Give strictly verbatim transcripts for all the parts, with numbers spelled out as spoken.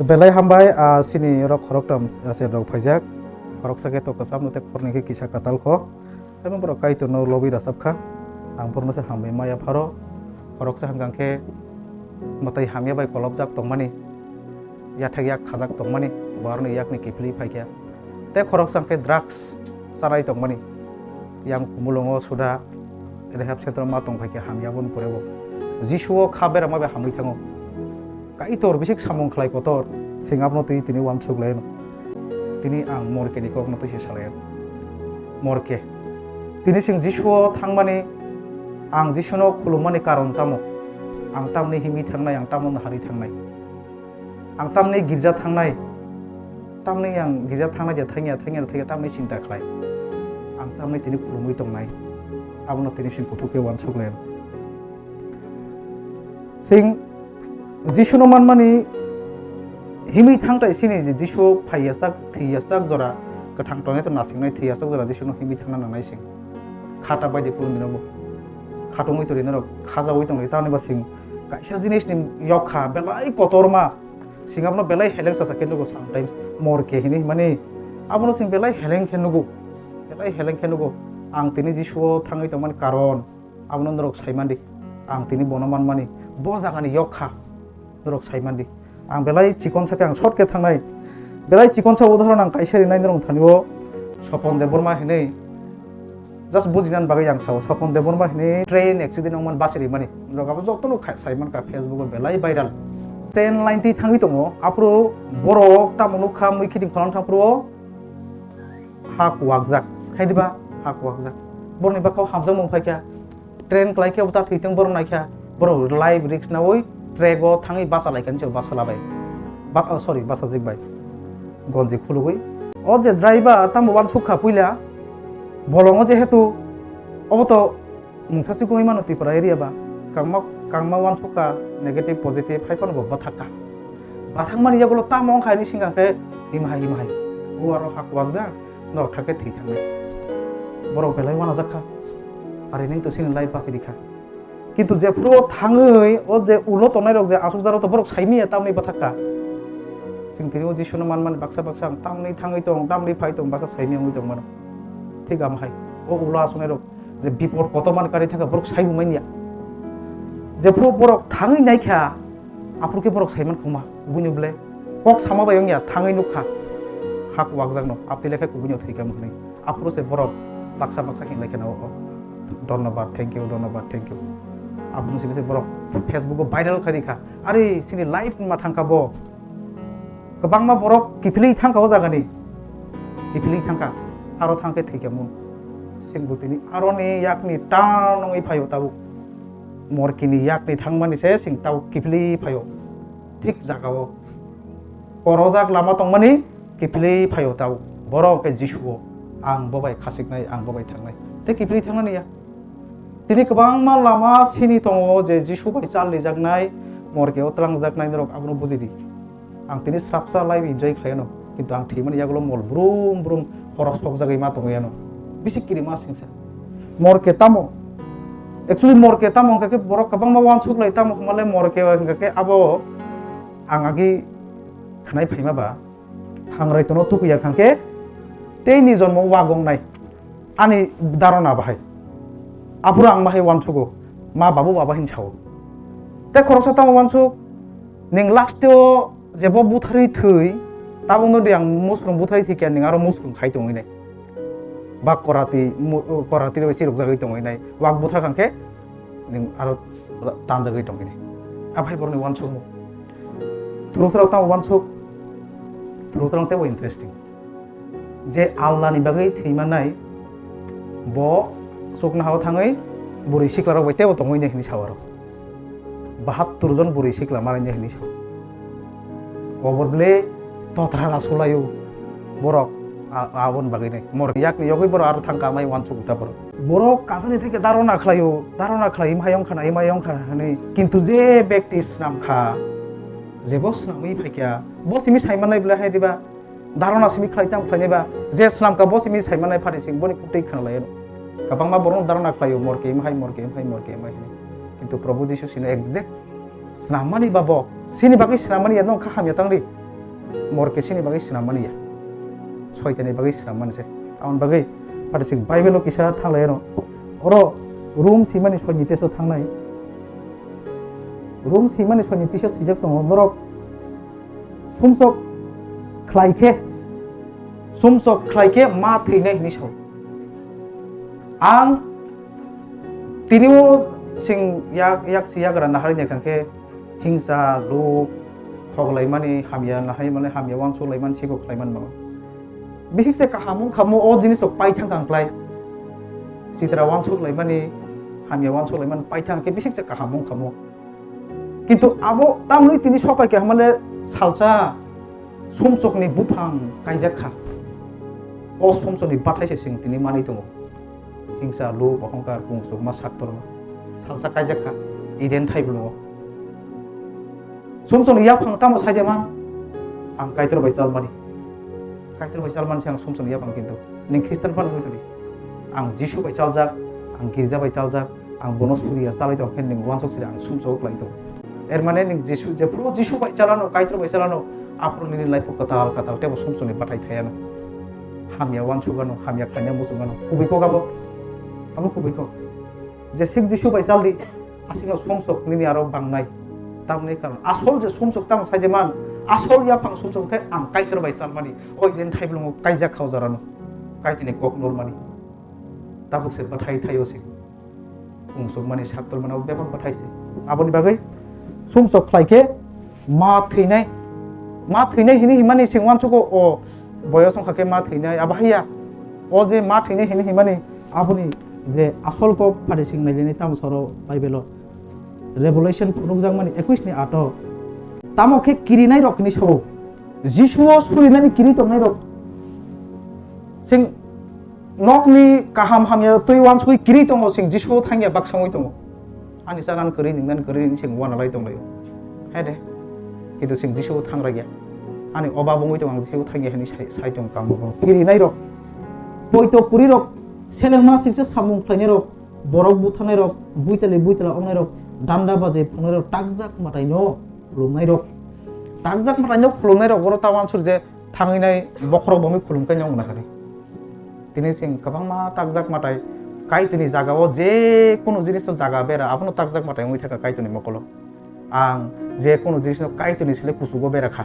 Belai hambai, ah, sini rok khoroktham, ah, se rok phaijak. Khoroksa khe to kwcham no tei khornwi khe kisa kwtal kho. Tei borok Kaitor no lobwi rachap kha. Ang borok no se hambai maya pharo. Khoroksa hwnkha khe mwtai hamya bai kolopjak tongmani. Yathek yak khajak tongmani. Bo aroni yakni kiphilwi phaikha. Tei khoroksa hwnkhe drugs chanai tongmani. Yang khumulwngo suda rehab center ma tong phaikha hamya boni pore bo. Jisu o kha berama bai hamwi thango. Kaitor bisik samung khlai kotor, sing abono twi tini uansuk lai no. Tini ang morke ni kok no twi se salai. Morke. Tini sing Jisu o thangmani, ang Jisu no khulummani karon tamo? Ang tamni himwi thangnai, ang tamno nahari thangnai? Ang tamni girja thangnai? Tamni ang girja thangnai je thangya, thangya, thangya, tamni sinta khlai. Ang tamni tini khulumwi tongnai. Abono tini sing kuthuk khe uansuk lai. Sing Jisuno manmani himwi thangtai sini je Jisu phaiyasak, thwiyasak jora, kwthang tongnai to nasingnai thwiyasak jora Jisuno himwi thangna nangnai sing. Khata baidi kulumino bo. Khatungwi twi norok khajaui tongwi tani ba sing kaisa jinisni yokha belai kotorma. Sing abono belai heleng sasa khe nugo sometimes morke hini himani. Abono sing belai heleng khe nugo. Belai heleng khe nugo. Ang tini Jisuo thangwi tongmani karon. Abono norok saimandi, ang tini bono manmani, bo jagani yokha norok saimandi. Ang belai chikon sakhe ang short khe thangnai. Belai chikon sa udahoron ang kaisa rinai norok thani o Sopon Debbarma hinwi just bujinani bagwi ang sao. Sopon Debbarma hinwi train accident wngmani bachiri mani. Norok abo jotono khai-, saimankha Facebook o belai viral. Train line twi thangwi tongo. Aphuru borok tamo nukha mui khiting khorang thangphuru o ha kuwakjak. Hai diba? Ha kuwakjak. Borokni bwkhao hamjakmung phaikha. Train kwlai khe bo ta thwitwng borok naikha. Borok life risk naui track o thangwi basa laikha hinwi basa labai. Ba-, oh, sorry, basa jik bai. Gonji khulugwi. O je driver tamo uansuk kha puila. Bolongo jehetu obo to mungsa si kungwi mano Tripura area ba. Kangma, kangma uansuk kha negative positive hai phano bo bathak kha. Bathakmani yagulo tamo wngkha hinwi swngkha khe himhai himhai. O aro ha kuwakjak, norok thakhe thwi thangnai. Borok belai uanajak kha. Ari nini to sini life bachiri kha. Kintu jephuru o thangwi o je ulo tongnai rok je asukjak rok to borok saimanya tamni bathak kha. Sing tini o Jisuno manmani baksa baksa ang tamni thangwi tong, tamni phai tong baksa saimanya wngwi tong mano. Thik am hai. O ulo asuknai rok je bipor kotor man kari thangkha borok saibu manya. Jephuru borok thangwi naikha, aphuru khe borok saiman khoma, buino ble kok sama bai wngya thangwi nukha, ha kuwakjakno, abtwi lekha kubui no thwikha mwnwi. Aphuru se borok baksa baksa hinlai kheno, "Oh, dhonnobad, thank you, dhonnobad, thank you." Aphuru se borok Facebook o viral kharikha, "Are, sini live ma thangkha bo." Kwbangma borok kiphilwi thangkha o jagani. Kiphilwi thangkha. Aro thangkhe thwikha mung. Sing bwtwini aroni yakni tan wngwi phaio tabuk. Morkini yakni thangmani se sing tabuk kiphilwi phaio. Thik jagao. Korojak lama tongmani kiphilwi phaio tabuk. Borok khe Jisu o. Ang bo bai khasiknai, ang bo bai thangnai. Tei kiphilwi thangnani ya. Tini kwbangma lama sini tongo je Jisu bai chal rijaknai, morke o twlangjaknai norok abono bujidi. Ang tini srapsa life enjoy khlaiyano, kintu ang thwimani yagulo mol brum brum horo sokjagwi ma tongwi ano. Bisi kirima singsa. Morke tamo? Actually morke tamo hwnkha khe borok kwbangma uansuk lai tamo hwnmale morke hwnkha khe abo ang agi khwnai phaima ba. Hangrai tono tukuya khangkhe tei ni jonmo wagongnai ani darona bahai. Aphuru ang bahai uansugo, ma babu baba hin sao. Tei khoroksa tamo uansuk, ning last o jebo butharwi thwi, tabukno di ang musrung butharwi thwikya ning aro musrung khai tongwi nai. Ba korati, mu-, korati rwi chirokjagwi tongwi nai. Wak buthar khangkhe ning aro tanjagwi tongwi nai. Aphai borokni uansukmung. Thurungsarok tamo uansuk, thurungsarok teibo interesting. Je Allah ni bagwi thwimanai, bo chuknohao thangwi bwrwi siklarok bai teibo tongwi nai hinwi sao aro. Bahattur jon bwrwi sikla manwi nai hinwi sao. Kobor ble totra rasulaio borok a-, aboni bagwi nai. Mor yakni yogwi borok aro thangka amai uansuk ta borok. Borok kasani theke darona khlaio, darona khlai, "Imhai wngkhana, imhai wngkhana," hinwi. Kintu je bekti swnamkha, jebo swnamwi phaikha, bo simi saimanai ble hai diba? Darona simi khlai tang khlainai ba? Je swnamkha, bo simi saimanai phari sing boni kuktwi khnalaio. Kwbangma borokno darona khlaio, "Morke imhai, morke imhai, morke imhai," hinwi. Kintu Probhu Jisu sino exact Swnamani ba bo? Sini bagwi swnamani ya, nwng kha hamya tangri. Morke sini bagwi swnam mani ya. Soitani bagwi swnam mani se. Aboni bagwi phatising Bible o kisa thanglai ano. Oro Rom simani soini teso thangnai. Rom simani soini teso sijak tongo, norok sumsok khlai khe, sumsok khlai khe ma thwinai hinwi sao. Ang tini o sing yak, yak si yagra nahari nya khe hingsa, luk, thok laimani hamya nahai mani hamya wansuk laimani siko khlai mani mano. Bisik se kaham wng kha mo o jinis rok paithang kang klai. Sitra wansuk laimani hamya wansuk laimani paithang khe bisik se kaham wng kha mo. Kintu abo tamni tini sokai khe hamale salsa sumsokni buphang kaijak kha. O sumsokni bathai se sing tini manwi tongo. Hingsa, lub, ohongkar, kungsukma, saktorma. Salsa kaijak kha Eden thaibwlwngo. Sumsokni yaphang tamo saide man? Ang Kaitor bai chalmani. Kaitor bai chalmani se ang sumsokni yaphang kintu. Ning Khristan phano wngwi tongdi. Ang Jisu bai chaljak, ang girja bai chaljak, ang bono suriya chalai tong khe ning wansok siri ang sumsok klai tong. Er mane ning Jisu, jephuru Jisu bai chalano, Kaitor bai chalano, aphuru nini life o kwtal kwtal tebo sumsokni bathai thayano. Hamya wansugano, hamya khaina musugano. Kubui kok abo? Abo kubui kok. Jesik Jisu bai chaldi, aswkno sumsok nini aro bangnai. Tamni karon asol je sumsok tamo saide man, asol yaphang sumsok khe ang Kaitor bai chalmani. O Eden thaibwlwngo kaijak kha o jorano. Kaitorni kok normani. Tabuk se bathai thaio se. Kungsukmani saktormani abo bebak bathai se. Aboni bagwi sumsok khlai khe ma thwinai. Ma thwinai hini himani sing wansugo o boyos wngkha khe ma thwinai. Abo haiya. O je ma thwinai hini himani aboni je asol kok pharising nailini tamo soro Bible o. Revelation phunukjakmani ekush ni ato. Tamo khe kirinai rok hini sabo. Jisu o surinani kiri tongnai rok. Sing nokni kaham hamya twi wansugwi kiri tongo, sing Jisu o thangya baksa wngwi tongo. Ani chanan kwrwi, ningnan kwrwi, sing wana lai tonglaio. Hai de. Kintu sing Jisu o thangragya. Ani oba bungwi tongo, ang Jisu o thangya hini sai, sai tong kamo. Kirinai rok. Poito kwrwi rok. Selengma singsa samung khlainai rok. Borok buthanai rok, buitali buitala ongnai rok, danda bajai phunai rok, takjak matai no khulumnai rok. Takjak matai no khulumnai rok oro ta wansuk je thangwi nai bokhorok bomwi khulum khe nyong na hari. Tini sing kwbangma takjak matai Kaitorni jaga o je kunu jinis no jaga bera abono takjak matai wngwi thaka Kaitorni mokolo. Ang je kunu jinis no Kaitorni sile kuchugo bera kha.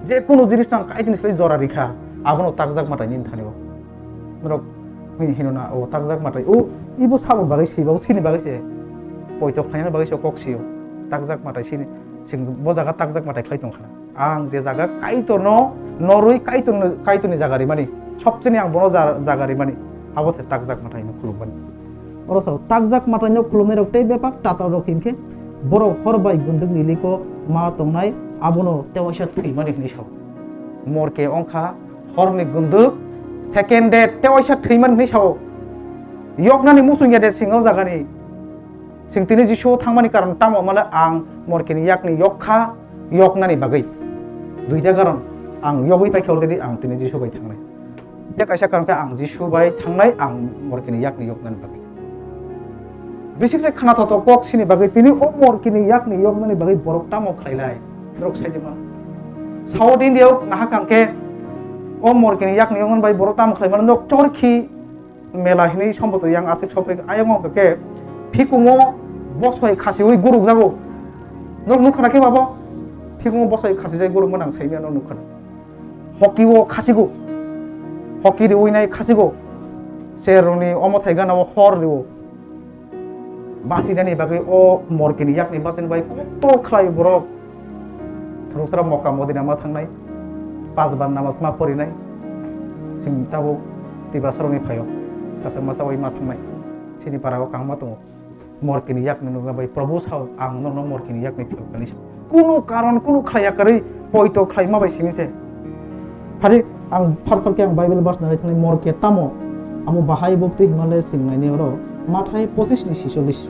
Je kunu jinis no ang Kaitorni sile jora rikha. Abono takjak matai nini thani o. Norok hino na o takjak matai. O ibo sabo bagwi si, bo sini bagwi se. Poito khlaina bagwi se kok sio. Takjak matai sini. Sing bo jaga takjak matai khlai tong khana. Ang je jaga Kaitorno norwi Kaitorno, Kaitorni jaga rimani, sobchini ang bono ja-, jaga rimani, abo se takjak matai no khulumani. Oro sao takjak matai no khulumnai rok tei bepak tatal rok hinkhe borok hor bai gunduk ni liko ma tongnai abono tewaisa thwimani hinwi sao. Morke wngkha horni gunduk second death tewaisa thwimani hinwi sao. Yoknani muchungya de sing o jagani. Sing tini Jisu o thangmani karon tamo male ang morkeni yakni yok kha, yoknani bagwi. Duita karon ang yogwi paikha already, ang tini Jisu bai thangnai. Tei kaisa karon khe ang Jisu bai thangnai, ang morkeni yakni yoknani bagwi. Bisik se khna thoto kok sini bagwi tini o morkeni yakni yoknani bagwi borok tamo khlailai. Borok sai de man. South India o nahakang khe o morkeni yakni yoknani bai borok tamo khlai mano nok chorkhi mela hinwi somboto yang aswk sophi ayang wngkha khe phikungo bosoi khasiwi gurukjago. Nok nukha na khe babo? Phikungo bosoi khasijak gurukma nang saimya no nukha. Hoki o khasigo. Hoki riwi nai khasigo. Seroni omo thai gana o hor riwo. Basinani bagwi o morkini yakni basini bai koto khlai borok. Thuruk sara Mokka Modina ma thangnai, pas bar namas ma porinai, sing tabuk Tibasarokni phaio, kasa masa bai ma thangnai, sini para o kangma tongo. Morkini yakni nukna bai Probu sao, ang nokno morkini yakni phiyok kani sao. Kunu karon, kunu khlaiya kwrwi poito khlaima bai simi se. Phari ang phar phar khe ang Bible verse nai thangnai, morke tamo? Amo bahai bukti himale swngnaini oro Mathai pochis ni sicholis.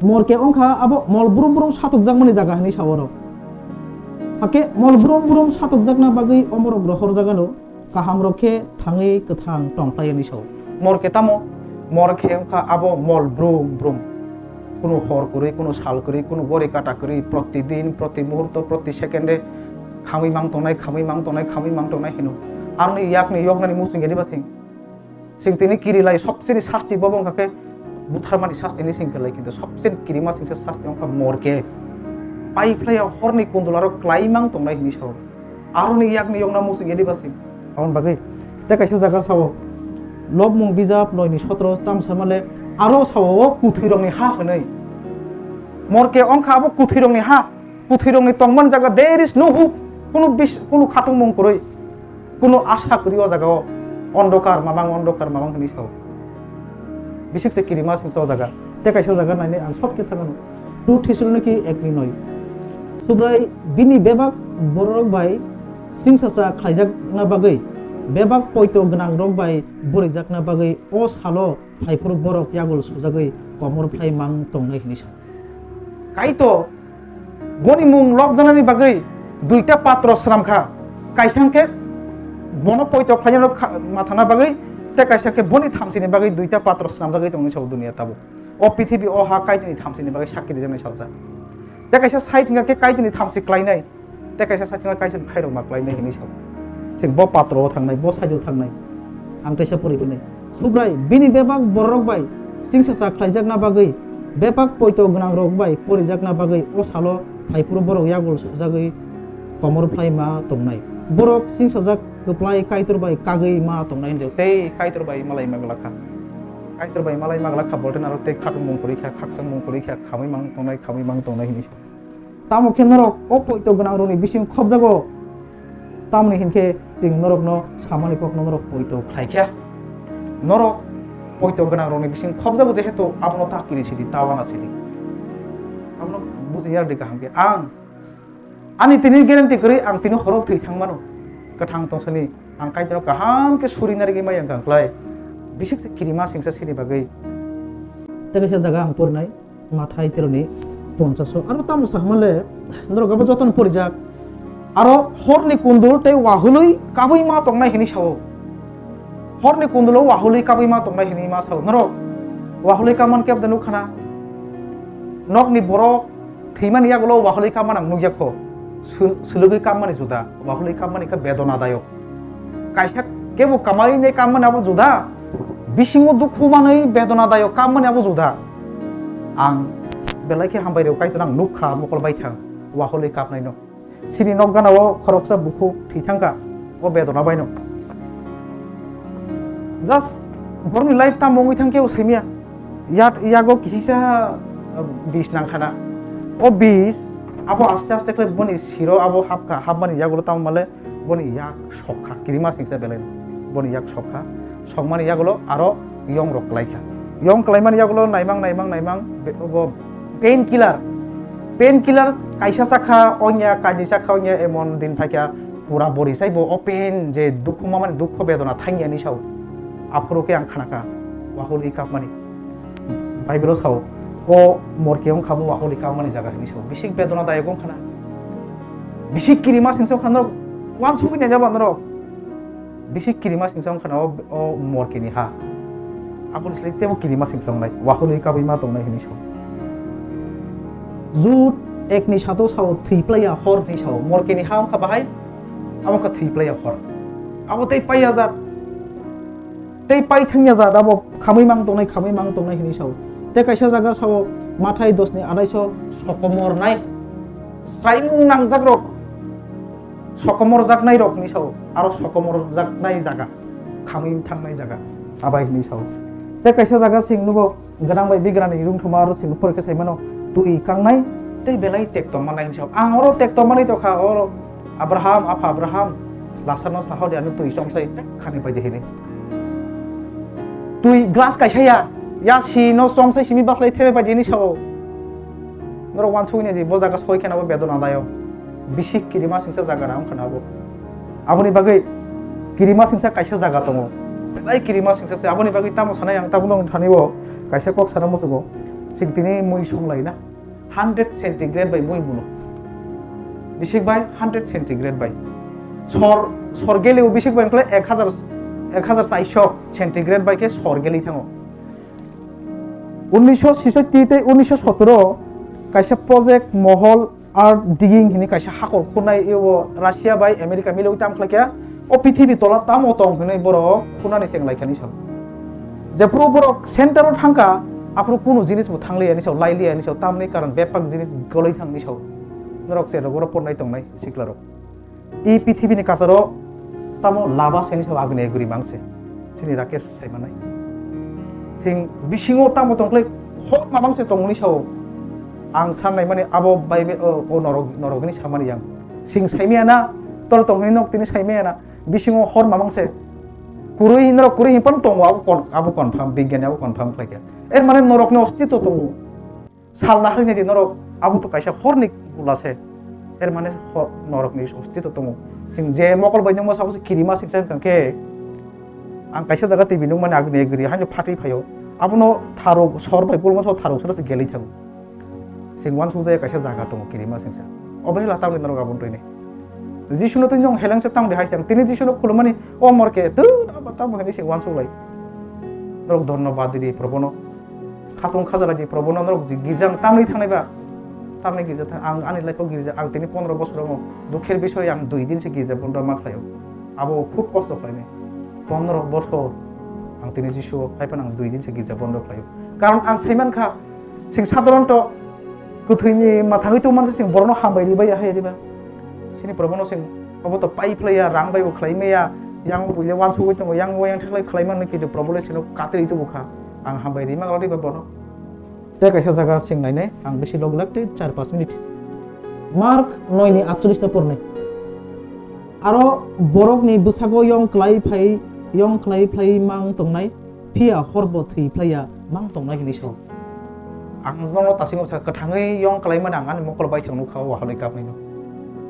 Morke wngkha abo mol brum brum satokjakmani jaga hinwi sao oro. Hakhe mol brum brum satokjakna bagwi omorok rohorjagano, kahamrok khe thangwi kwthang tongphlai hinwi sao. Morke tamo? Morke wngkha abo mol brum brum. Kunu hor kwrwi, kunu sal kwrwi, kunu gori kata kwrwi, protidin, proti muhurto, proti second-e khamwi mang tongnai, khamwi mang tongnai, khamwi mang tongnai hino. Aroni yakni yoknani muchung ya diba sing. Sing tini kirilai sobseni sasti bo wngkha khe butharmani sasti ni sing kelai, kintu sobseni kirima singsa sasti wngkha morke. Pai phlaiya horni kundul aro klai mang tongnai hinwi sao. Aroni yakni yokna muchung ya diba sing. Aboni bagwi tei kaisa jaga sao, Lobmung bijap noi ni sotro tamsa male aro sao o kuthwirokni ha hwnwi. Morke wngkha abo kuthwirokni ha. Kuthwirokni tongmani jaga, there is no hope. Kunu bis-, kunu khatungmung kwrwi, kunu asa kwrwi o jaga o. Ondokar mamang, ondokar mamang hinwi sao. Bisik se kirima singsa o jaga. Tei kaisa jaga nainai ang sot khe thangano. Two Thessaloniki ekni noi. Subrai bini bebak bororok bai singsacha khlaijakna bagwi, bebak poito gwnangrok bai borijakna bagwi o salo phaiphuru borok yagul sujagwi komor phlai mang tongnai hinwi sao. Kaitor boni mung lobjanani bagwi duita patro swnam kha. Kaisa hwnkhe bono poito khlainani kha-, mathana bagwi, tei kaisa khe boni thamsini bagwi duita patro swnamjagwi tongwi sao duniya tabuk. O prithibi o ha Kaitorni thamsini bagwi sakki rijaknai saljak. Tei kaisa side hwnkha khe Kaitorni thamsi klainai. Tei kaisa side hwnkha Kaitorni khairokma klainai hinwi sao. Chwng bo patro o thangnai, bo side o thangnai. Ang teisa pori tongnai. Subrai bini bebak bororok bai singsacha khlaijakna bagwi, bebak poito gwnangrok bai porijakna bagwi o salo phaiphuru borok yagul sujagwi komor phlai ma tongnai. Borok singsajak kwplai Kaitor bai kagwi ma tongnai hinjao tei Kaitor bai malai ma glak kha. Kaitor bai malai ma glak kha, bo tei aro tei khatungmung kwrwi kha, khakchangmung kwrwi kha, khamwi mang tongnai, khamwi mang tongnai hinwi sa. Tamo khe norok o poito gwnangrokni bising khopjago. Tamoni hinkhe chwng norokno samani kokno norok poito khlai kha. Norok poito gwnangrokni bising khopjago, jehetu abono ta kiri sidi, ta wana sidi. Abono buji ya di kaham khe. Ang ani tini guarantee kwrwi, ang tini horo thwi thang mano. Kwthang tongsani ang Kaitorno kaham khe suri narigwi maya wngkha klai. Bisik se kirima singsa sini bagwi. Tei kaisa jaga ang purnai. Mathai teroni ponchaso. Aro tamo sa hwnmale, norok abo jotono porijak. Aro horni kundul tei wahului kabui ma tongnai hinwi sao. Horni kundulo wahului kabui ma tongnai hinwi ma sao. Norok wahului kaman kebda nukha na? Nokni borok thwimani yagulo wahului kaman ang nukya kho. Sul-, sulugwi kammani juda. Wahului kammani khe bedonadayok. Kaisa kebo kamai ne kammani abo juda, bisingo dukhu manwi bedona dayo kammani abo juda. Ang belai khe hambai rw Kaitor, ang nukha mokol baithang wahului kapnaino. Sini nok gana o khoroksa bukhuk thwi thangkha o bedona baino. Just borokni life tamo wngwi thang kebo saimya. Yak, yago kisa, uh, bis nangkhana. O bis abo aste aste khlai boni siro abo hapkha, hapmani yagulo tamo male boni yak sokha, kirima singsa belai boni yak sokha. Sokmani yagulo aro yong rok klaikha. Yong klaimani yagulo naimang, naimang, naimang, be-, bo pain killer. Pain killer kaisa sakha onya, kaji sakha onya, emon din phaikha pura bori sai bo o pain je dukhu mamani dukhu bedona thangya ni sao. Aphuru khe ang khanakha wahului kapmani. Bible o sao, o morke wngkha bo wahului kapmani jaga hinwi sao. Bisik bedona dayok wngkhana. Bisik kirima singsa wngkha norok, wansugwi nainaba norok. Bisik kirima singsa wngkhana o, o morke ni ha. Aboni sle tebo kirima singsa wngnai, wahului kabui ma tongnai hinwi sao. Jut ekni sato sao thwi plaiya hor hinwi sao. Morke ni ha wngkha bahai, abo wngkha thwi plaiya hor. Abo tei paiya jat. Tei pai thangya jat abo khamui mang tongnai, khamui mang tongnai hinwi sao. Tei kaisa jaga sao Mathai dos ni adaiso sokomor nai. Sraimung nangjak rok, sokomor jaknai rok hinwi sao. Aro sokomor jaknai jaga, khamui thangnai jaga. Abai hinwi sao. Tei kaisa jaga sing nugo gwnang bai bigrani rungthoma aro sing porikhe sai mano twi kangnai tei belai tekto manai hinwi sao. Ang oro tekto manwi tokha, oro Abraham, apha Abraham, Lasarno sahodi ano twi chomsai khani pai de hinwi. Twi glass kaisa ya, ya si no chomsai simi baslai thebe pai de hinwi sao. Norok wansugwi naidi, bo jaga soi kheno bo bedona dayo. Bisik kirima singsa jaga na wngkha na bo. Aboni bagwi kirima singsa kaisa jaga tongo. Belai kirima singsa se. Aboni bagwi tamo sanai ang tabuk nang thani bo kaisa kok sana muchugo. Sing tini mui songlai na. Hundred centigrade bai mui muno. Bisik bai hundred centigrade bai. Sor, sor geleo bisik bai wngkhle ek hajar, ek hajar chairso centigrade bai khe sor geli thango. Unnisho sisatti tei unnisho sotoro kaisa project mohol Earth digging hini kaisa hakor khunai, ebo Russia bai America milwi tam khlai kha, o pithibi tola tamo tong hinwi borok khunani cheng lai kha ni sao. Jephuru borok center o thang kha, aphuru kunu jinis bo thang liya ni sao, lai liya ni sao, tamni karon bebak jinis goloi thang ni sao. Norok cherok oro pornai tongnai sikla rok. I pithibini kasaro tamo laba seni sao Agni Aguri mangse. Sini Rakesh sai manai. Sing bisingo tamo tongkle hor mamang se tongni sao. Ang san nai mani abo bai be o, o norok, norok ni samani yang. Sing saimaya na, tol tongni nok tini saimaya na. Bisingo hor mamang se. Kurui norok kurui himpan tongo abo kon-, abo confirm, bigyani abo confirm khlai kha. Er mane norok ni ostito tongo. Sal naharwi naidi norok, abo to kaisa horni bula se. Er mane hor-, norokni ostito tongo. Sing je mokol bai nungma sabo se kirima singsa wngkha khe, ang kaisa jaga T V nungmani Agni Aguri haino phatwi phaio. Abono tharok sor bai bolma sor tharok sora se gelwi thango. Sing uansuk jaya kaisa jaga tongo kirima singsa. Obo hela tamni norok aboni twini. Jisuno twi nong helengsa tamdi hai se ang tini Jisuno khulumani o morke tu abo tamo hini sing uansuk lai. Norok dhonnobad di Probono. Khatung khajalai di Probono norok je girja ang tamni thangnai ba. Tamni girja thang ang ani life o girja ang tini pondro bosor omo dukher bisoy ang dui din se girja bondo ma khlaio. Abo khub kosto khlainai. Pondro bosor ang tini Jisu hai phano ang dui din se girja bondo khlaio. Karon ang sai mankha sing sadharonto kwthwini mathangwi tongmani sing borokno hambai ribai ya hai riba. Sini Probono sing obo to pai phlaiya, rang bai bo khlai maya, yang buile wansugwi tongo, yang wayang thaklai khlai manwi kitu Probo le sino katri tubu kha. Ang hambai rima glak riba bono. Tei kaisa jaga sing nainai, ang bisi log lak tei char panch minute. Mark noi ni aatcholish ta pornai. Aro borokni bwsago yong klai phai, yong klai phlai mang tongnai, phiya horbo thwi phlaiya mang tongnai hinwi sao. Ang nono tasingo sa kwthangwi yong klai mani ang ani mokol bai thang nukha o halwi kapnwi no.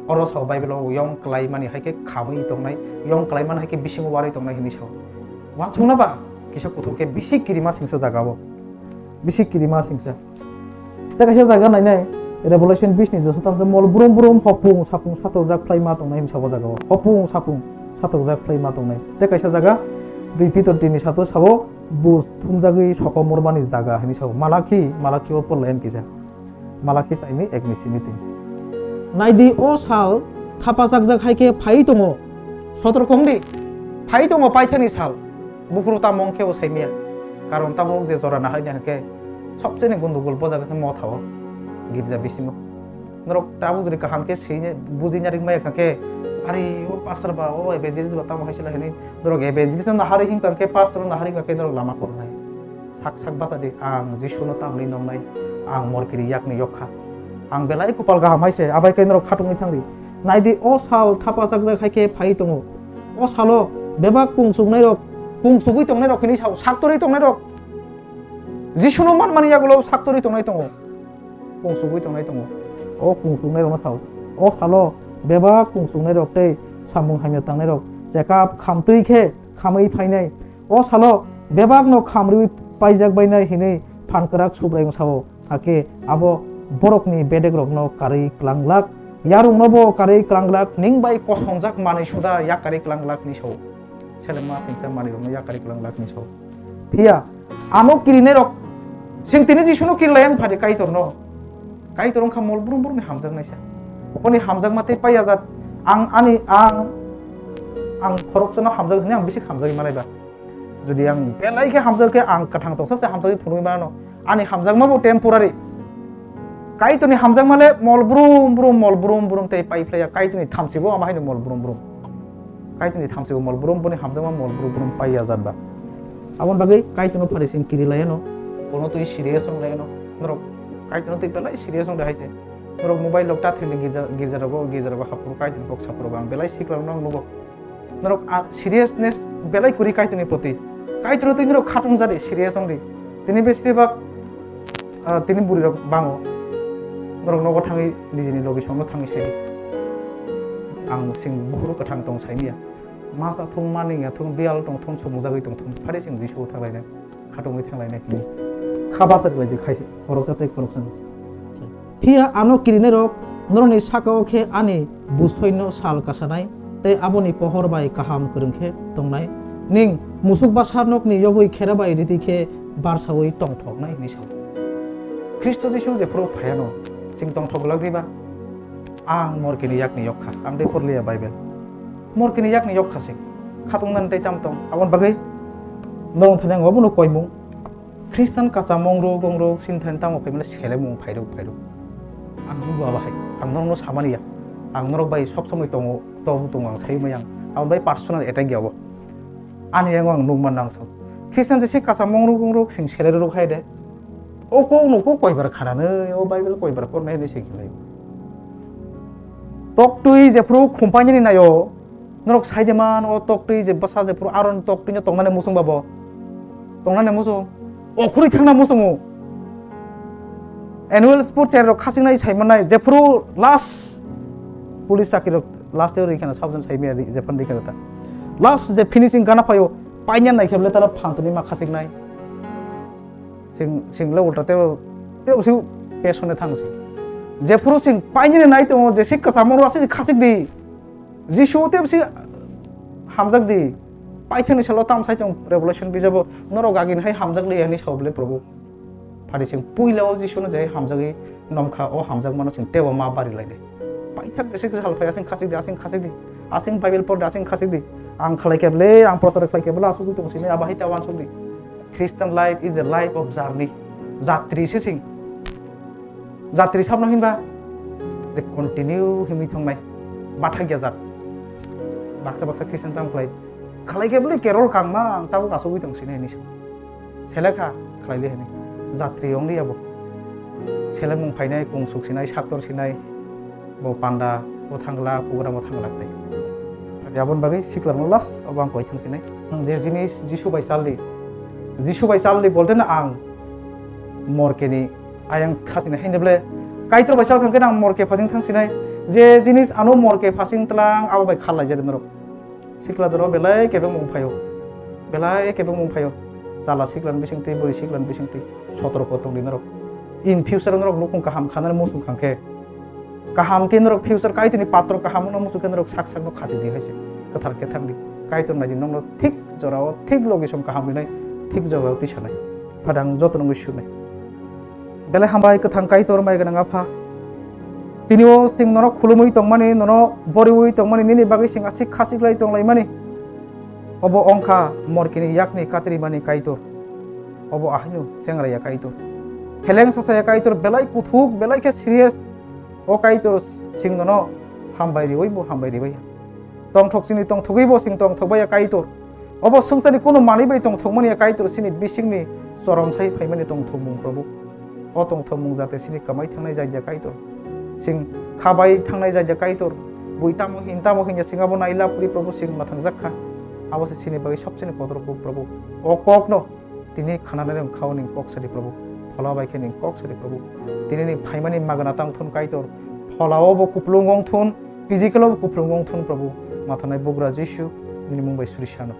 Oro sao Bible o yong klai mani hai khe khamwi tongnai, yong klai mani hai khe bisingo warwi tongnai hinwi sao. Wansukna ba kisa kuthuk khe bisi kirima singsa jaga o. Bisi kirima singsa. Tei kaisa jaga nainai, Revelation bis ni joso tamsa mol brum brum hopung sapung satokjak phlai ma tongnai hinwi sabo jaga o. Hopung sapung satokjak phlai ma tongnai. Tei kaisa jaga dui Pitor tin ni sato sabo bus thumjagwi sokomormani jaga hinwi sabo. Malakhi, Malakhi o porlai kisa. Malakhi saimwi ek ni simi tin. Naidi o sal thapachakjak hai khe phai tongo. Sotor kongdi. Phai tongo paithani sal. Buphuru tamo wngkhe bo saimaya. Karon tamo je jora naharina hwnkhe sobcheni gundugul bo jaga khe motha o girja bisingo. Norok tabuk jodi kaham khe sini bujina ringmaya kha khe, ari o pastor ba, o evangelist ba tamo hai sila hini. Norok evangelist no naharwi hinkha khe pastor no naharwi hinkha khe norok lama kornai. Sak sak bachadi, ang Jisu no tamni nongnai, ang morkiri yakni yok kha. Ang belai kupal kaham hai se, abai khe norok khatungwi thangdi. Naidi o sal thapachakjak hai khe phai tongo. O salo bebak kungsuknai rok, kungsugwi tongnai rok hini sao, saktorwi tongnai rok. Jisu no manmani yagulo saktorwi tongnai tongo. Kungsugwi tongnai tongo. O kungsuknai rokno sao. O salo bebak kungsuknai rok tei samung hamya tangnai rok chekap khamtwi khe khamwi phainai. O salo bebakno khamriwi paijak bainai hinwi phan kwrak Subraiyung sao. Hakhe abo borokni bedekrokno karwi klanglak, yarwngnobo karwi klanglak, ning bai kosongjak manwi suda yakarwi klanglak ni sao. Selengma singsa manwirokno yakarwi klanglak ni sao. Phiya ano kirinairok sing tini Jisuno kirilaiya phadi Kaitorno. Kaitor wngkha mol brum brumni hamjaknaisa. Boni hamjakma tei paiyajak ang ani ang ang khoroksano hamjak hwnwi ang bisi hamjagwi manaiba. Jodi ang belai khe hamjak khe ang kwthang tongsa se hamjagwi phunugwi mano. Ani hamjakma bo temporary. Kaitorni hamjakma le mol brum brum, mol brum brum tei pai phlaiya. Kaitorni thamsibo ama haino mol brum brum. Kaitorni thamsibo mol brum, boni hamjakma mol brum brum paiyajak ba. Aboni bagwi Kaitorno phari sing kiri laiano. Bono twi serious wng laiano. Norok Kaitorno twi belai serious wng de hai se. Norok mobile rok ta thwngdi girja, girja rogo, girja rogo hapro Kaitorni kok sapro ang belai sikla rok nang nugo. Norok a seriousness belai kwrwi Kaitorni proti. Kaitorno twi norok khatung jadi serious wng di. Tini besibak, ah, tini bwrwi rok bango. Norok nogo thangwi nijini logi songno thangwi sai di. Ang sing buhuru kwthang tong sai miya. Masa thung mani ya thung biyal tong thung sumung jagwi tong thung phari sing Jisu thang lainai. Khatungwi thang lainai hwnwi kha basa rwlai di khai oroksa tei khoroksa no. Phiya ano kirinairok norokni saka-o khe ani busoino sal kasanai tei aboni pohor bai kaham kwrwng khe tongnai. Ning musuk basa nokni yogwi khera bai ridi khe barsaui tongthoknai hwnwi sao. Khristo Jisu jephuru phaiano chwng tongthok glak diba? Ang morkini yakni yok kha, ang tei porliya Bible. Morkini yakni yok kha sing. Khatung nan tei tam tong. Abon bagwi nong thani ang obono koimung. Khristan kacha mongrok, gongrok, sini thani tamo phaimani selemung phairok, phairok. Ang nungbo abo hai. Ang norokno samani ya. Ang norok bai sob somoi tongo, tobu tongo ang sai maya ang. Abon bai personal attack ya obo. Ani yango ang nukman nang sao. Khristan jese kacha mongrok, gongrok, sing selerok hai de. O kok no kok koibar khananai, o Bible koibar pornai hinwi se khlai. Toktwi jephru khumpainani naio, norok sai de man, o toktwi je bwsa jephru aron toktwino tongnani muchung babo. Tongnani muchung. O khuri thangna muchungo. Annual sport chair rok khasingna sai manai, jephru last police chakri rok last year rikha na sabjan sai maya jephru rikha ta. Last je finishing gana phaio, painani nai khe bole tara phanthani ma khasiknai. Sing, sing le ulta tebo, tebo si pesone thang si. Jephuru sing painani nai tongo, jesi kwchamo rw aswk khasik di. Jisu tebo si hamjak di. Paithani salo tam sai tong Revelation bijabo, norok agini hai hamjak li hinwi sao bole Probu. Phari sing puila o Jisuno je hamjagwi nomkha, o hamjakmano sing tebo ma bari lainai. Paithak jesi kwchal phai aswk khasik di, aswk khasik di. Aswk Bible por di, aswk khasik di. Ang khlai khe bole, ang prochar khlai khe bole, aswk tong sini abo hai ta wansuk di. Christian life is a life of journey. Jatri se sing. Jatri sabno hinba je continue himwi thangnai. Bathak ya jat. Baksa baksa Christian tam khlai. Khlai khe bole carol kangma ang tabuk asugwi tong sini hinwi sa. Selekha khlai le hinwi. Jatri ong li abo. Selemung phainai, kung suk sinai, saktor sinai. Bo panda, bo thangla, program bo thangla tei. Adi abon bagwi sikla no last obo ang koi thang sinai. Ang je jinis Jisu bai chaldi. Jisu bai chaldi bolte na ang morkeni ayang khasini hainde ble. Kaitor bai chal khangkhe ang morke phasing thang sinai. Je jinis ano morke phasing tlang abo bai khal lai jari norok. Sikla jora belai kebeng mung phaio. Belai kebeng mung phaio. Chala siklan bisingtwi, bwrwi siklan bisingtwi. Sotorko tongdi norok. In future norok nukung kaham khanani muchung khangkhe. Kaham khe norok future Kaitorni patro kaham no muchung khe norok sak sak no khati di hai se. Kwthar khe thang di. Kaitor nai di nokno thik jorao, thik logi som kaham rinai, thik jorao tisanai. Phadang joto nungwi sunai. Belai hambai kwthang Kaitor mai gwnang Apha. Tini o sing nono khulumwi tongmani, nono boriwi tongmani, nini bagwi sing aswk khasiklai tonglaimani. Obo ongkha morkini yakni katrimani Kaitor. Obo ahaino chengraya Kaitor. Heleng sasaya Kaitor, belai kuthuk, belai khe serious. O Kaitor sing nono hambai riwi bo hambai ribai. Tongthok chini tongthogwi bo sing tongthok baiya Kaitor. Obo swngcharni kunu manwi bai tongthokmani ya Kaitor sini bisingni chorom sai phaimani tongthokmung Probu. O tongthokmung jate sini kwmai thangnai jagya Kaitor. Sing khabai thangnai jagya Kaitor. Bui tamo hin tamo hin ya sing abo naila puri Probu sing mathangjak kha. Abo se sini bagwi sobseni kotor kuk Probu. O kokno Tini khananai rok khao ning kok sadi Probu. Phola bai khe ning kok sadi Probu. Tini ni phaimani magana tang thun Kaitor. Phola o bo kuplung wng thun, physical o bo kuplung wng thun Probu. Mathanai bugra Jisu, nini mung bai suri sano.